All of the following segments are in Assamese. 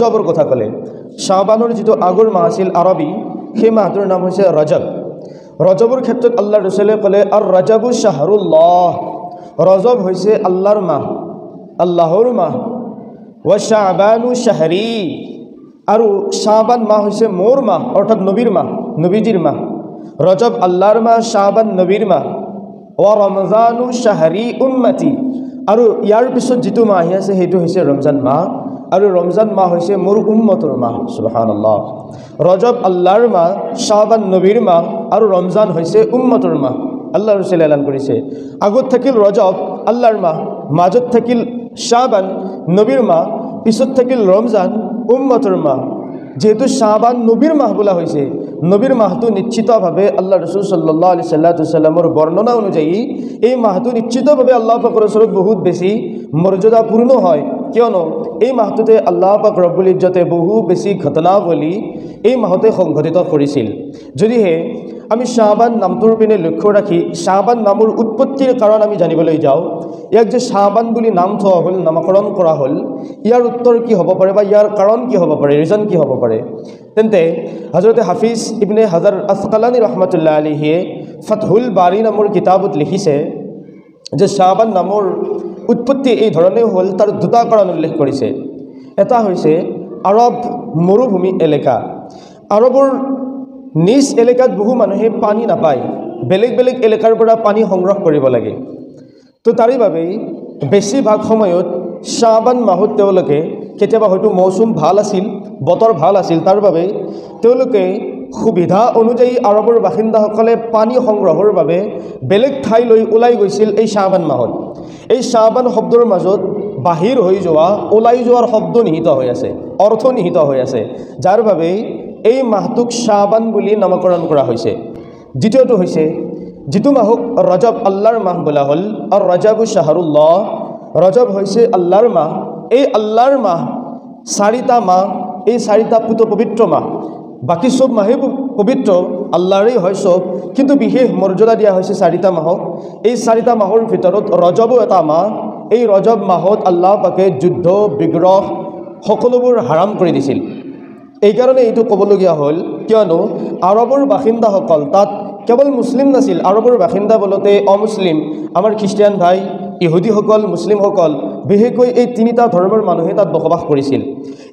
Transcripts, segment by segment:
ৰজবৰ কথা ক'লে। শ্বাবানৰ যিটো আগৰ মাহ আছিল আৰবী, সেই মাহটোৰ নাম হৈছে ৰজব। ৰজবৰ ক্ষেত্ৰত আল্লাহ ৰচুলে ক'লে আৰু ৰজবু শ্বাহৰুল্লাহ, ৰজব হৈছে আল্লাহৰ মাহ, আল্লাহৰ মাহ। ৱা শ্বাবানু শ্বাহৰী, আৰু শ্বাবান মাহ হৈছে মোৰ মাহ, অৰ্থাৎ নবীৰ মাহ, নবীজিৰ মাহ। ৰজব আল্লাহৰ মাহ, শ্বাবান নবীৰ মাহ। ৱা ৰমজানু শ্বাহৰী উম্মতি, আৰু ইয়াৰ পিছত যিটো মাহ আহি আছে সেইটো হৈছে ৰমজান মাহ, আৰু ৰমজান মাহ হৈছে মোৰ উম্মতৰ মাহ। সুবহানাল্লাহ। ৰজব আল্লাহৰ মাহ, শ্বাবান নবীৰ মাহ, আৰু ৰমজান হৈছে উম্মতৰ মাহ। আল্লাহ ৰচুলে এলান কৰিছে। আগত থাকিল ৰজব আল্লাহৰ মাহ, মাজত থাকিল শ্বাবান নবীৰ মাহ, পিছত থাকিল ৰমজান উম্মতৰ মাহ। যিহেতু শ্বাবান নবীৰ মাহ বোলা হৈছে, নবীৰ মাহটো নিশ্চিতভাৱে আল্লাহ ৰচুল সাল্লাল্লাহু আলাইহি সাল্লামৰ বৰ্ণনা অনুযায়ী এই মাহটো নিশ্চিতভাৱে আল্লাহ পাকৰ ওচৰত বহুত বেছি মৰ্যাদাপূৰ্ণ হয়। কিয়নো এই মাহটোতে আল্লাহ পাক ৰব্বুল ইজ্জতে বহু বেছি ঘটনাৱলী এই মাহতে সংঘটিত কৰিছিল। যদিহে আমি শ্বাবান নামটোৰ পিনে লক্ষ্য ৰাখি শ্বাবান নামৰ উৎপত্তিৰ কাৰণ আমি জানিবলৈ যাওঁ, ইয়াক যে শ্বাবান বুলি নাম থোৱা হ'ল, নামকৰণ কৰা হ'ল, ইয়াৰ উত্তৰ কি হ'ব পাৰে বা ইয়াৰ কাৰণ কি হ'ব পাৰে, ৰিজন কি হ'ব পাৰে? তেন্তে হজৰতে হাফিজ ইবনে হাজাৰ আছকালানী ৰহমতুল্লাহ আলাইহিয়ে ফতহুল বাৰী নামৰ কিতাবত লিখিছে যে শ্বাবান নামৰ উৎপত্তি এই ধৰণে হ'ল, তাৰ দুটা কাৰণ উল্লেখ কৰিছে। এটা হৈছে আৰব মৰুভূমি এলেকা, আৰবৰ নিজ এলেকাত বহু মানুহে পানী নাপায়, বেলেগ বেলেগ এলেকাৰ পৰা পানী সংগ্ৰহ কৰিব লাগে। তো তাৰে বাবেই বেছিভাগ সময়ত শ্বাবান মাহত তেওঁলোকে কেতিয়াবা হয়তো মৌচুম ভাল আছিল, বতৰ ভাল আছিল, তাৰ বাবে তেওঁলোকে সুবিধা অনুযায়ী আৰবৰ বাসিন্দাসকলে পানী সংগ্ৰহৰ বাবে বেলেগ ঠাইলৈ ওলাই গৈছিল এই শ্বাবান মাহত। এই শ্বাবান শব্দৰ মাজত বাহিৰ হৈ যোৱা, ওলাই যোৱাৰ শব্দ নিহিত হৈ আছে, অৰ্থ নিহিত হৈ আছে, যাৰ বাবে এই মাহটোক শ্বাবান বুলি নামকৰণ কৰা হৈছে। দ্বিতীয়টো হৈছে যিটো মাহক ৰজব আল্লাহৰ মাহ বোলা হ'ল, আৰু ৰজবু শ্বাহৰুল্লাহ, ৰজব হৈছে আল্লাহৰ মাহ। এই আল্লাহৰ মাহ চাৰিটা মাহ, এই চাৰিটা পুত পবিত্ৰ মাহ, বাকী চব মাহেই পবিত্ৰ, আল্লাহৰেই হয় চব, কিন্তু বিশেষ মৰ্যাদা দিয়া হৈছে চাৰিটা মাহক। এই চাৰিটা মাহৰ ভিতৰত ৰজবো এটা মাহ। এই ৰজব মাহত আল্লাহ পাকে যুদ্ধ বিগ্ৰহ সকলোবোৰ হাৰাম কৰি দিছিল। এইকাৰণে এইটো ক'বলগীয়া হ'ল, কিয়নো আৰবৰ বাসিন্দাসকল তাত কেৱল মুছলিম নাছিল, আৰবৰ বাসিন্দা বোলোতে অমুছলিম, আমাৰ খ্ৰীষ্টিয়ান ভাই, ইহুদীসকল, মুছলিমসকল, বিশেষকৈ এই তিনিটা ধৰ্মৰ মানুহে তাত বসবাস কৰিছিল।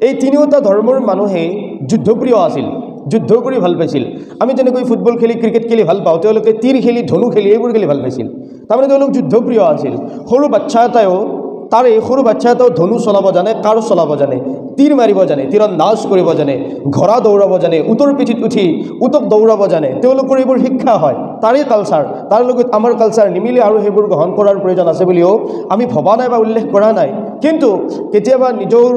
এই তিনিওটা ধৰ্মৰ মানুহে যুদ্ধপ্ৰিয় আছিল, যুদ্ধ কৰি ভাল পাইছিল। আমি যেনেকৈ ফুটবল খেলি, ক্ৰিকেট খেলি ভাল পাওঁ, তেওঁলোকে তীৰ খেলি, ধনু খেলি, এইবোৰ খেলি ভাল পাইছিল। তাৰমানে তেওঁলোক যুদ্ধপ্ৰিয় আছিল। সৰু বাচ্ছা এটাও, তাৰে সৰু বাচ্ছা এটাও ধনু চলাব জানে, কাঁড় চলাব জানে, তীৰ মাৰিব জানে, তীৰন্দাজ কৰিব জানে, ঘোঁৰা দৌৰাব জানে, উটৰ পিঠিত উঠি উটক দৌৰাব জানে। তেওঁলোকৰ এইবোৰ শিক্ষা হয়, তাৰেই কালচাৰ। তাৰ লগত আমাৰ কালচাৰ নিমিলে আৰু সেইবোৰ গ্ৰহণ কৰাৰ প্ৰয়োজন আছে বুলিও আমি ভবা নাই বা উল্লেখ কৰা নাই। কিন্তু কেতিয়াবা নিজৰ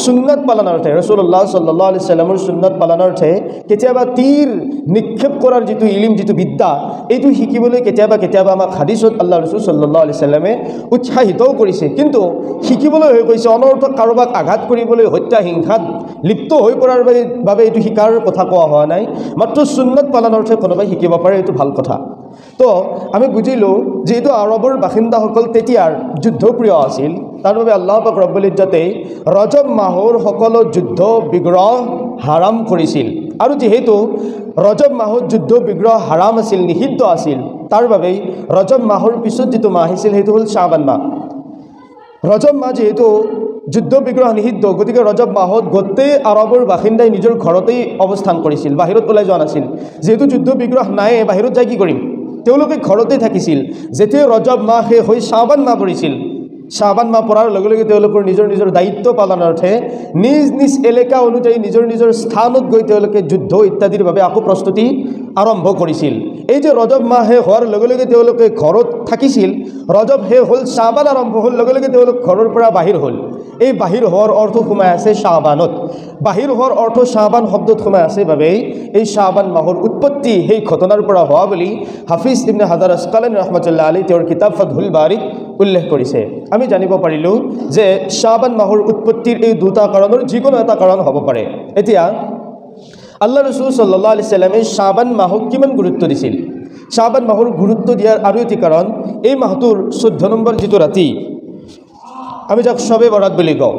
সুন্নত পালনাৰ্থে, ৰচুলুল্লাহ সাল্লাল্লাহু আলাইহি সাল্লামৰ সুন্নত পালনাৰ্থে কেতিয়াবা তীৰ নিক্ষেপ কৰাৰ যিটো ইলিম, যিটো বিদ্যা, এইটো শিকিবলৈ কেতিয়াবা কেতিয়াবা আমাক হাদিছত আল্লাহ ৰচুল সাল্লাল্লাহু আলাইহি সাল্লামে উৎসাহিতও কৰিছে। কিন্তু শিকিবলৈ হৈ গৈছে, অনৰ্থক কাৰোবাক আঘাত কৰিবলৈ, হত্যা হিংসাত লিপ্ত হৈ পৰাৰ বাবে এইটো শিকাৰ কথা কোৱা হোৱা নাই। মাত্ৰ সুন্নত পালনাৰ্থে কোনোবাই শিকিব পাৰে, এইটো ভাল কথা। তো আমি বুজিলোঁ যিহেতু আৰবৰ বাসিন্দাসকল তেতিয়াৰ যুদ্ধপ্ৰিয় আছিল, তাৰ বাবে আল্লাহ পাক ৰব্বুল ইজ্জতে ৰজব মাহৰ সকলো যুদ্ধ বিগ্ৰহ হাৰাম কৰিছিল। আৰু যিহেতু ৰজব মাহত যুদ্ধ বিগ্ৰহ হাৰাম আছিল, নিষিদ্ধ আছিল, তাৰ বাবেই ৰজব মাহৰ পিছত যিটো মাহ আহিছিল সেইটো হ'ল শ্বাবান মাহ। ৰজব মাহ যিহেতু যুদ্ধ বিগ্ৰহ নিষিদ্ধ, গতিকে ৰজব মাহত গোটেই আৰবৰ বাসিন্দাই নিজৰ ঘৰতেই অৱস্থান কৰিছিল, বাহিৰত ওলাই যোৱা নাছিল। যিহেতু যুদ্ধ বিগ্ৰহ নায়ে, বাহিৰত যাই কি কৰিম, তেওঁলোকে ঘৰতেই থাকিছিল। যেতিয়া ৰজব মাহ শেষ হৈ শ্বাবান মাহ পৰিছিল, শ্বাবান মাহ পৰাৰ লগে লগে তেওঁলোকৰ নিজৰ নিজৰ দায়িত্ব পালনাৰ্থে নিজ নিজ এলেকা অনুযায়ী নিজৰ নিজৰ স্থানত গৈ তেওঁলোকে যুদ্ধ ইত্যাদিৰ বাবে আকৌ প্ৰস্তুতি আৰম্ভ কৰিছিল। এই যে ৰজব মাহ শেষ হোৱাৰ লগে লগে তেওঁলোকে ঘৰত থাকিছিল, ৰজব শেষ হ'ল, শ্বাবান আৰম্ভ হ'ল, লগে লগে তেওঁলোক ঘৰৰ পৰা বাহিৰ হ'ল। এই বাহিৰ হোৱাৰ অৰ্থ সোমাই আছে শ্বাবানত। বাহিৰ হোৱাৰ অৰ্থ শ্বাবান শব্দত সোমাই আছে বাবেই এই শ্বাবান মাহৰ উৎপত্তি সেই ঘটনাৰ পৰা হোৱা বুলি হাফিজ ইবনে হাজাৰ আছকালানী ৰহমতুল্লাহ আলী তেওঁৰ কিতাব ফতহুল বাৰীত উল্লেখ কৰিছে। আমি জানিব পাৰিলোঁ যে শ্বাবান মাহৰ উৎপত্তিৰ এই দুটা কাৰণৰ যিকোনো এটা কাৰণ হ'ব পাৰে। এতিয়া আল্লাহ ৰচুল সাল্লাল্লাহু আলাইহি সাল্লামে শ্বাবান মাহক কিমান গুৰুত্ব দিছিল? শ্বাবান মাহৰ গুৰুত্ব দিয়াৰ আৰু এটি কাৰণ, এই মাহটোৰ 14 নম্বৰ যিটো ৰাতি, আমি যাক শবে বৰাত বুলি কওঁ,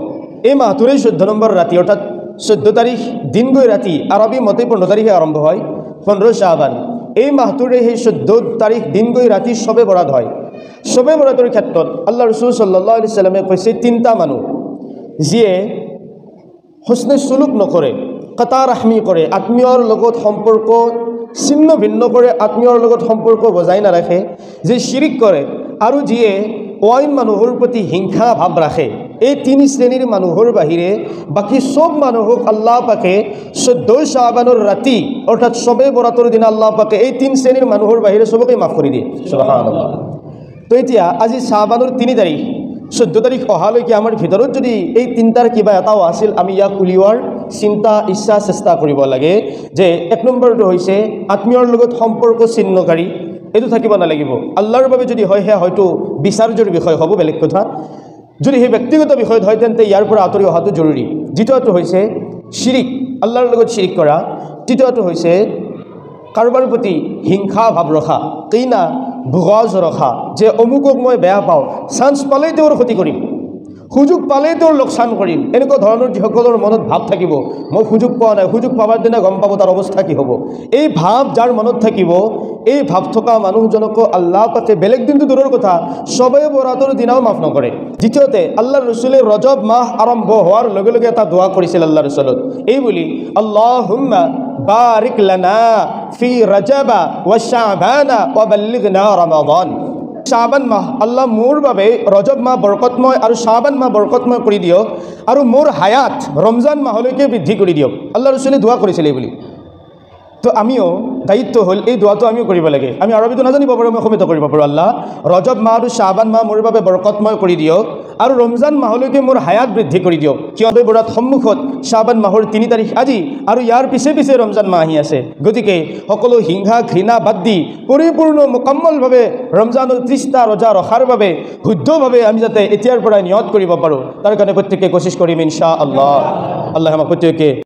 এই মাহটোৰে 14 নম্বৰ ৰাতি অৰ্থাৎ 14 তাৰিখ দিন গৈ ৰাতি, আৰবী মতে 15 তাৰিখে আৰম্ভ হয়, 15 শ্বাবান, এই মাহটোৰে সেই 14 তাৰিখ দিন গৈ ৰাতি চবে বৰাত হয়। চবে বৰাতৰ ক্ষেত্ৰত আল্লাহ ৰছুল সাল্লাল্লাহু আলাইহি ওয়াসাল্লামে কৈছে তিনিটা মানুহ যিয়ে হুছনে সুলুক নকৰে, কতা ৰাহমি কৰে, আত্মীয়ৰ লগত সম্পৰ্ক ছিন্ন ভিন্ন কৰে, আত্মীয়ৰ লগত সম্পৰ্ক বজাই নাৰাখে, যে শিৰিক কৰে আৰু যিয়ে অইন মানুহৰ প্ৰতি হিংসা ভাৱ ৰাখে, এই তিনি শ্ৰেণীৰ মানুহৰ বাহিৰে বাকী চব মানুহক আল্লাহ পাকে 14 শ্বাবানৰ ৰাতি অৰ্থাৎ চবে বৰাতৰ দিনা আল্লাহ পাকে এই তিনি শ্ৰেণীৰ মানুহৰ বাহিৰে চবকে মাফ কৰি দিয়ে। সুবহানাল্লাহ। তো এতিয়া আজি শ্বাবানৰ 3 তাৰিখ, 14 তাৰিখ অহালৈকে আমাৰ ভিতৰত যদি এই তিনিটাৰ কিবা এটাও আছিল, আমি ইয়াক উলিওৱাৰ চিন্তা ইচ্ছা চেষ্টা কৰিব লাগে। যে এক নম্বৰটো হৈছে আত্মীয়ৰ লগত সম্পৰ্ক ছিন্নকাৰী, এইটো থাকিব নালাগিব। আল্লাহৰ বাবে যদি হয় সেয়া হয়তো বিচাৰ্যৰ বিষয় হ'ব, বেলেগ কথা। যদি সেই ব্যক্তিগত বিষয়ত হয় তেন্তে ইয়াৰ পৰা আঁতৰি অহাটো জৰুৰী। দ্বিতীয়টো হৈছে শিৰিক, আল্লাহৰ লগত শিৰিক কৰা। তৃতীয়টো হৈছে কাৰোবাৰ প্ৰতি হিংসা ভাৱ ৰখা, কিনা বুগজ ৰখা, যে অমুকক মই বেয়া পাওঁ, চান্স পালেই তেওঁৰ ক্ষতি কৰিম, সুযোগ পালেই তেওঁৰ লোকচান কৰিম, এনেকুৱা ধৰণৰ যিসকলৰ মনত ভাৱ থাকিব, মই সুযোগ পোৱা নাই, সুযোগ পাৱাৰ দিনা গম পাব তাৰ অৱস্থা কি হ'ব, এই ভাৱ যাৰ মনত থাকিব, এই ভাৱ থকা মানুহজনকো আল্লাহ পাকে বেলেগ দিনটো দূৰৰ কথা, চবে বৰাতৰ দিনাও মাফ নকৰে। দ্বিতীয়তে আল্লাহ ৰছুলে ৰজব মাহ আৰম্ভ হোৱাৰ লগে লগে এটা দোৱা কৰিছিল আল্লাহ ৰছুলত এই বুলি, আল্লাহুম্মা বাৰিক লানা ফি ৰজবা ওয়া শাবানা ওয়া বাল্লিগনা ৰমাদান। শাবান মাহ আল্লাহ মোৰ বাবে ৰজব মাহ বৰকতময় আৰু শাবান মাহ বৰকতময় কৰি দিয়ক আৰু মোৰ হায়াত ৰমজান মাহলৈকে বৃদ্ধি কৰি দিয়ক। আল্লাহ ৰছুলে দোৱা কৰিছিল এই বুলি। তো আমিও দায়িত্ব হ'ল এই দোৱাটো আমিও কৰিব লাগে। আমি আৰবীটো নাজানিব পাৰোঁ, আমি অসমীয়াটো কৰিব পাৰোঁ। আল্লাহ ৰজব মাহ আৰু শাবান মাহ মোৰ বাবে বৰকতময় কৰি দিয়ক আৰু ৰমজান মাহলৈকে মোৰ হায়াত বৃদ্ধি কৰি দিয়ক। কিয় বৰাত সন্মুখত শাবান মাহৰ 3 তাৰিখ আজি আৰু ইয়াৰ পিছে পিছে ৰমজান মাহ আহি আছে। গতিকে সকলো হিংসা ঘৃণা বাদ দি পৰিপূৰ্ণ মোকাম্মলভাৱে ৰমজানৰ 30টা ৰোজা ৰখাৰ বাবে শুদ্ধভাৱে আমি যাতে এতিয়াৰ পৰাই নিয়ত কৰিব পাৰোঁ, তাৰ কাৰণে প্ৰত্যেকে কোচিছ কৰিম ইনশা আল্লাহ। আল্লাহ আমাক প্ৰত্যেকে